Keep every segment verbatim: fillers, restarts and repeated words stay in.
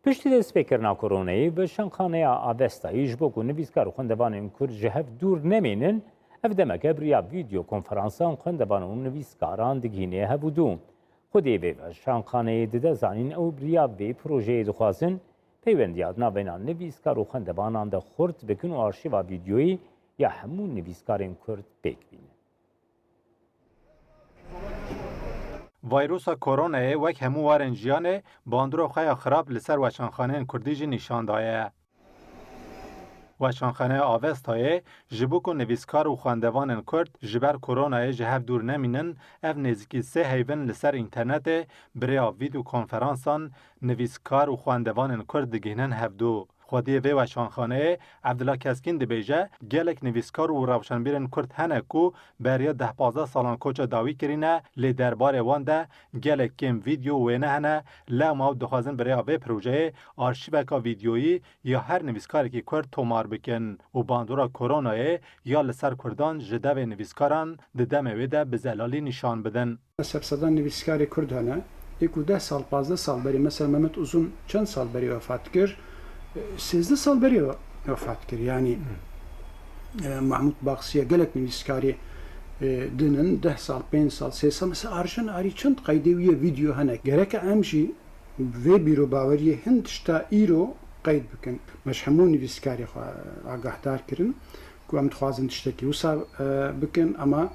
Piştî destpêkirina koronayê, weşanxaneya Avestayê ji bo ku nivîskar û xwendevanên Kurd ji hev dûr nemînin, ev demeke bi riya vîdeo konferansan xwendevan û nivîskaran digihîne hev û dû. Xwediyê vê weşanxaneyê dide zanîn, ew bi riya vê projeyê dixwazin peywendiya di navbeyna nivîskar û xwendevanan de xurt bikin û arşîva vîdeoyî ya hemû nivîskarên Kurd pêk bînin. Vayrusa koronayê wek hemû warên jiyanê bandora xwe ya xirab li ser weşanxaneyên Kurdî jî nîşan daye. Weşanxaneya Avestayê ji bo ku nivîskar û xwendevanên Kurd ji ber koronayê ji hev dûr nemînin, ev nêzîkî sê heyvin li ser înternetê bi rêya vîdeo konferansan nivîskar û xwendevanên Kurd digihînin hevdû. Xwediyê vê weşanxaneyê Evdila Keskîn dibêje, gelek nivîskar û rewşenbîrên Kurd hene ku beriya deh pazdeh salan koça dawî kirîne, lê derbarê wan de gelek kêm vîdeo û wêne hene, lewma ew dixwazin bi rêya vê projeyê arşîveka vîdeoyî ya her nivîskarekî Kurd tomar bikin û bandora koronayê ya li ser Kurdan ji devê nivîskaran di demê wê de bi zelalî nîşan bidin. Ser sedan nivîskarê Kurd hene, ê ku deh sal, pazdeh sal berî, mesela Mehmet Uzun çend sal berî wefat kir? Sêzdeh sal berî we-, wefat kir. Yanî, e, Mahmûd Baxsiye gelek nivîskarê, e, din in, deh sal, pênc sal, sê sal, mesela Arjen Arî çend qeydê wî ye, vîdeo hene. Gereke em jî vê bîr û baweriyê hin tişta îro qeyd bikin. Me ji hemû nivîskarê xwe agahdar kirin ku em dixwazin tiştekî wisa, e, bikin, ama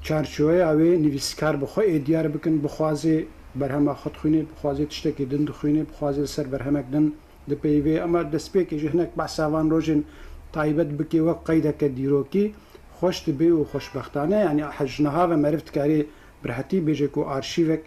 çarçoweya wê nivîskar bi xwe ê diyar bikin, bixwazê berhema xwe dixwînê, bixwazê tiştekî din dixwînê, bixwazê li ser berhemek din dipeyivê. Ema destpêkê jî hinek behsa van rojên taybet bikê wek qeydeke dîrokî xweş dibe û xweşbextane, yanî ji niha ve meriv dikarê bi rehetî bêje ku arşîvek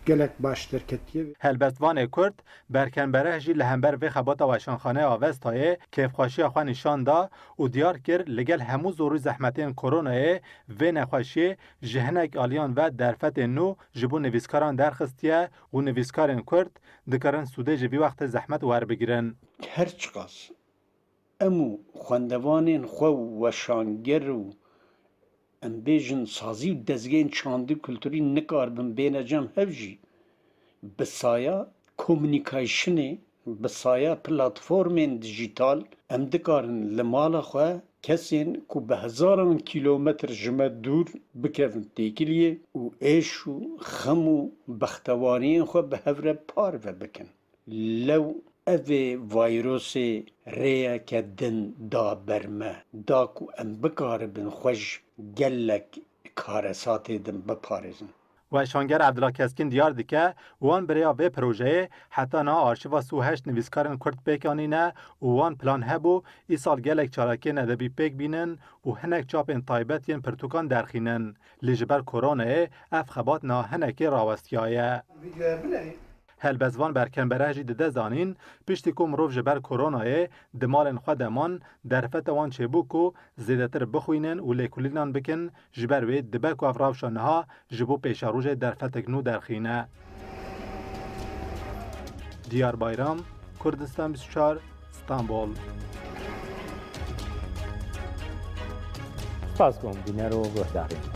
gelek baş derketiye. Helbestvanê Kurd Berken Bereh jî li hember vê xebata Weşanxaneya Avestayê kêfxweşiya xwe nîşan da û diyar kir, li gel hemû zor û zehmetên koronayê vê nexweşiyê ji hinek aliyan ve derfetên nû ji bo nivîskaran derxistiye û nivîskarên Kurd dikarin sûdê ji vî wextê zehmet werbigirin. Her çiqas em û xwendevanên xwe û weşanger û, em bêjin, sazî û dezgehên çandî û kulturî nikaribin bêne cem hev jî, bi saya communicationê, bi saya platformên dijîtal em dikarin li mala xwe kesên ku bi hezaran kîlometr ji me dûr bikevin têkiliyê û êş û xem û bextewariyên xwe bi hev re parve bikin. Lew evê vayrosê rêyeke din da ber me, da ku em bikaribin xwe ji gelek karesatê din biparêzin. Weşanger Evdila Keskîn diyar dike, wan bi rêya vê projeyê heta niha arşîva sî û heşt nivîskarên Kurd pêk anîne û wan plan hebû îsal gelek çalakiyên edebî pêk bînin û hinek çapên taybet yên pirtûkan derxînin. Lê ji ber koronayê ev xebat niha hinekê rawestiyaye. Helbestvan Berken Bereh jî dide zanîn, piştî ku mirov ji ber koronayê di malên xwe de man, derfeta wan çêbû ku zêdetir bixwînin û lêkolînan bikin, ji ber wê dibe ku ev rewşa niha ji bo pêşerojê derfetek nû derxîne. Diyar Bayram, Kurdistan bîst û çar, Stenbol. Spas ku hûn bîner û guhdarî.